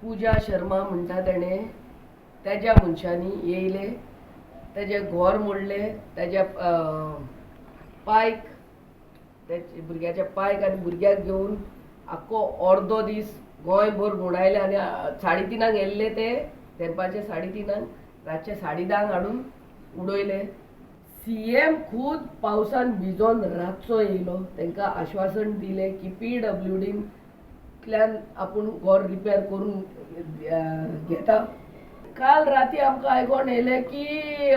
पुजा शर्मा म्हणटा तेणें तेज्या मनशांनी येयले, तेजें घर मोडलें, तेज्या पायक, तेच्या भुरग्याच्या पायक आनी भुरग्याक घेवन आख्खो अर्दो दीस गोंयभर भोंवडायले आनी 3:30 येयल्ले ते दनपारचे 3:30, रातचे 10:30 हाडून उडयले. सीएम खूद पावसान भिजोन रातचो येयलो, तांकां आश्वासन दिलें की पीडब्ल्यूडींतल्यान आपूण घर रिपेर करून घेता. काल राती आमकां आयकोन येयलें की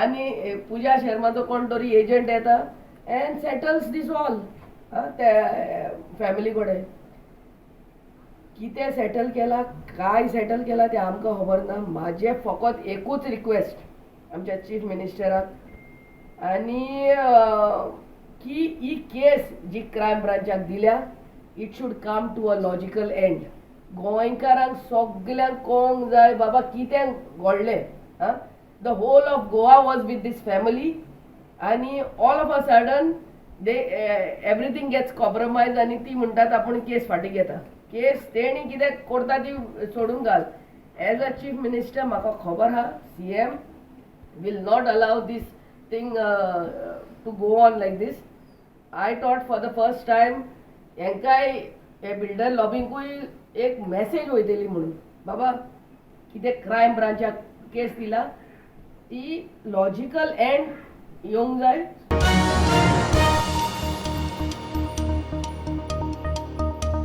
आनी पुजा शर्माचो कोण तरी एजंट येता एंड सेटल्स दीस ऑल. ते फॅमिली कडेन कितें सेटल केला, काय सेटल केला तें आमकां खबर ना. म्हाजें फकत एकूच रिक्वेस्ट आमच्या चीफ मिनिस्टराक आनी की ही केस जी क्रायम ब्रांचाक दिल्या, it should come to a logical end. गोंयकारांक सगल्यांक कळोंक जाय बाबा कितें घडलें. आं, the whole of Goa was with this family आनी all of a sudden they everything gets compromise आनी ती म्हणटात आपूण केस फाटीं घेता. केस तेणी कितें करता ती सोडून घाल. एज अ चीफ मिनिस्टर म्हाका खबर आहा CM will not allow this thing to go on like this. I thought for the first time हेंकाय हे बिल्डर लॉबिंकूय एक मॅसेज वयतली म्हणून बाबा कितें क्रायम ब्रांचाक केस दिला ती लॉजिकल एंड येवंक जाय.